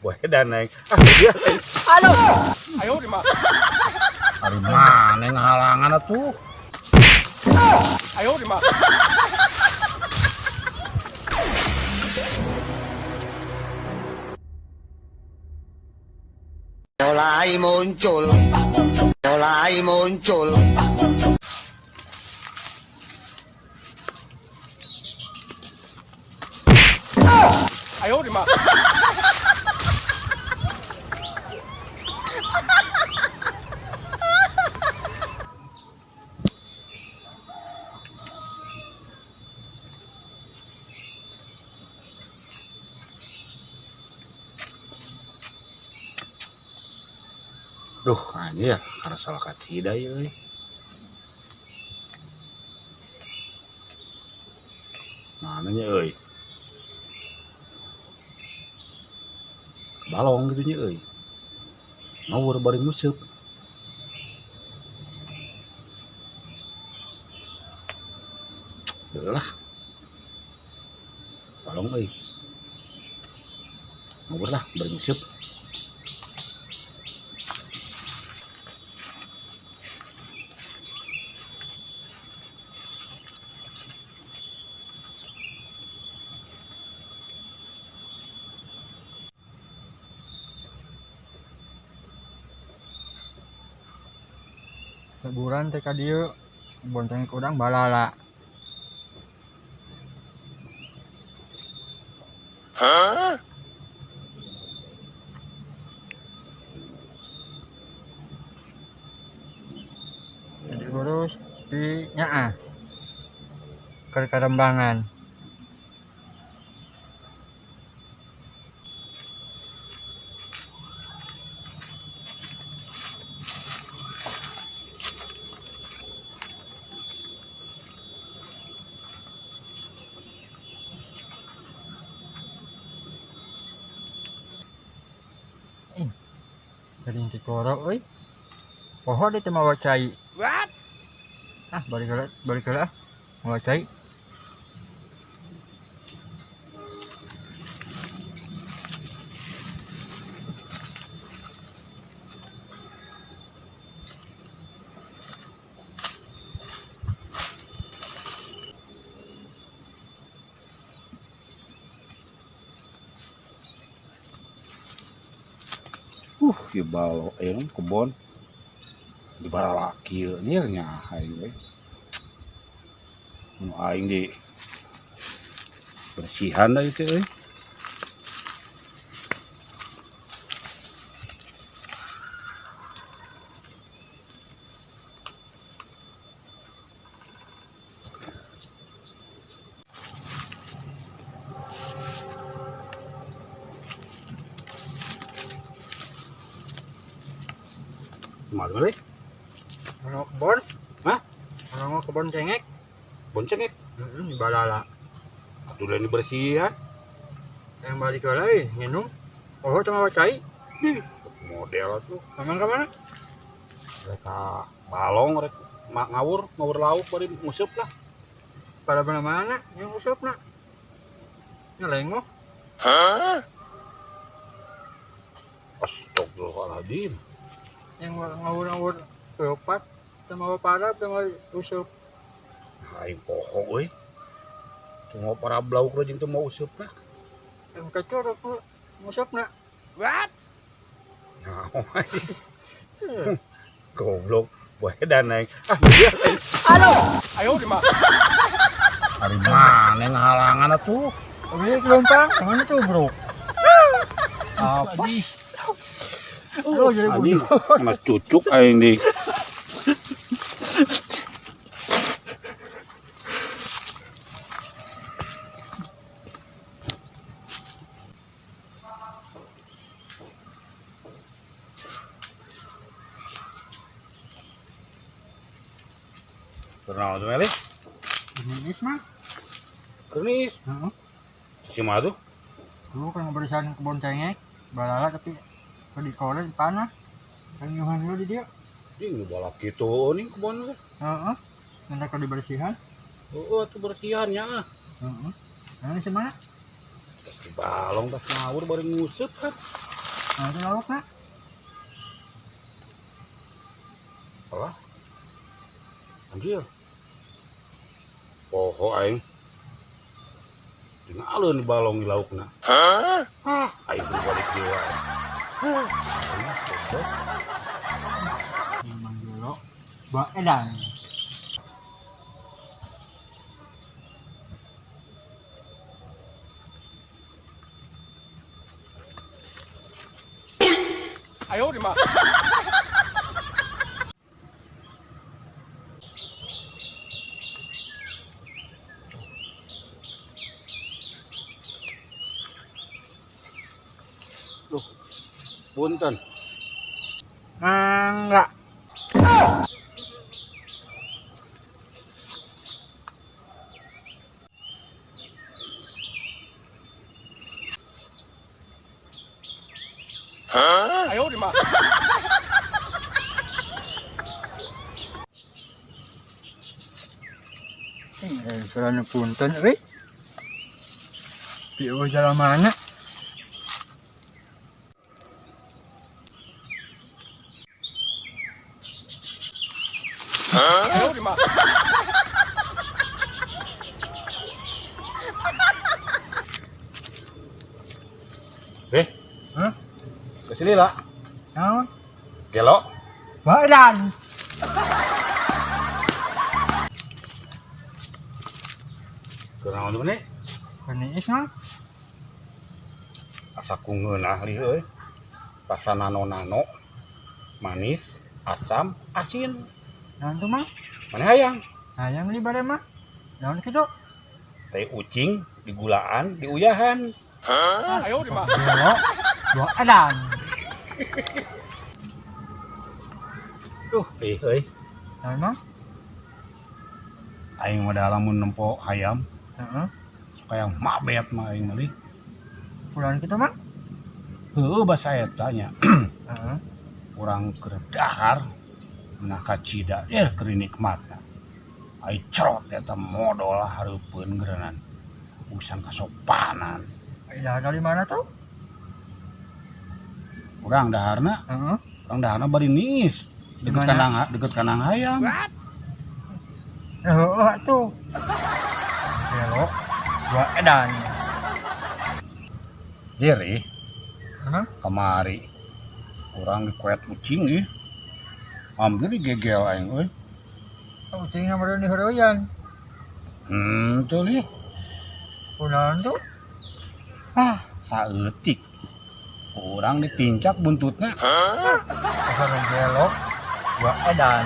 Boy dan naik. Ah, dia. Aduh. Ayo di mana? Ari mana ngahalangan atuh? Ayo di mana? Mulai muncul, mulai muncul. Ayo di mana? Duh, anjir, karena salah kacida ya euy. Mana nya euy? Balong gitu nya euy. Ngawur bari nguseup. Deuh lah. Balong euy. Ngawur lah bari nguseup. Sebulan teh ka dieu bonceng urang balala. Hah? Jadi urus di nyaah ke Karembangan. Galing ti koro euy. Poho di teu mawa cai. What? Ah, balik heula ah. Mawa cai. Di balong kebon di baralaki ieu nya aing we. Nu aing di bersihan da ieu teh euy. Kumaha euy? Ono kebon? Hah? Ono kebon cengek? Kebon cengek? Heeh, di balala. Atuh lain dibersihan. Yang balik heula euy, nginum. Oh, teu mawa cai. Ih, model atuh. Mamang ka mana? Rek balong rek ngawur, ngawur lauk bari nguseup lah. Pada mana-mana yang nguseup na. Nya lengoh. Hah? Astagfirullahaladzim. Yang ngawur-ngawur keopat, teu mawa parab, teu mawa useup. Aing poho euy. Teu mawa parab lauk jeung teu mawa useup lah. Yang kecur aku nguseup na. What? Nah, goblok. Boy dan naik. Ah, dia. Aduh. Ayo di mana? Ari mana ngahalangan atuh? Oke, kelompang, mana tuh, Bro? Apa? Aduh, jadi Anjing, bodoh. kena cucuk aing di. Kenal tuh Meli? Kernis mah. Kernis. Heeh. Si mah tuh? Dulu kan ngebersihan kebun cengek, balala tapi ke di kolen panah. Kan nyuhan dulu di dia. Ini balak gitu nih kebun teh. Heeh. Nanti kalau dibersihan. Heeh, tuh bersihan ya. Heeh. Nah, si mana? Di balong tas ngawur baru nguseup kan. Nah, itu laukna. Alah. Anjir. Poho aing. Dina alun di balong di laukna. Huh? Ah, aing balik deui wae. Ah, goblok. Mang Gelo buah edan. 哎呦我的妈！ Duh. Punten. Mangga. 哎呦我的妈！ Suara punten euy. Pieu jalan mana? 哎呦我的妈！ Eh, Hah? kesini lah. Naon? Gelo. Buah edan. Kunaon maneh? Geunis mah. Asa ku ngeunah li euy. Rasa nano-nano. Manis, asam, asin. Naon tuh mah? Maneh hayang? Hayang li bare mah. Naon kitu? Tai ucing digulaan, diuyahan. 哎呦我的妈！ Gelo buah edan. Duh, ih euy. Naon mah? Aing mah da lamun nempo hayam, Heeh. kayak mabet mah aing mah li. Kunaon kitu mah? Heueuh basa eta nya. Heeh. Urang keur dahar nah kacida keur nikmatna. Ai cerot eta modol hareupeun geureunan. Urusan kasopanan. Ai dahar dari mana tuh? Urang daharna, Heeh. urang daharna bari niis. Deket Di mana? kandang deket kandang hayam. Heeh atuh. Gelo buah edan. Jerry, Heeh. kamari urang dikuet ucing ih. Hampir digegel aing euy. Ucingna meureun diheureuyaan. Tuh li. Kunaon tuh? Ah, saeutik. Urang ditincak buntutna. Asa nu gelo buah edan.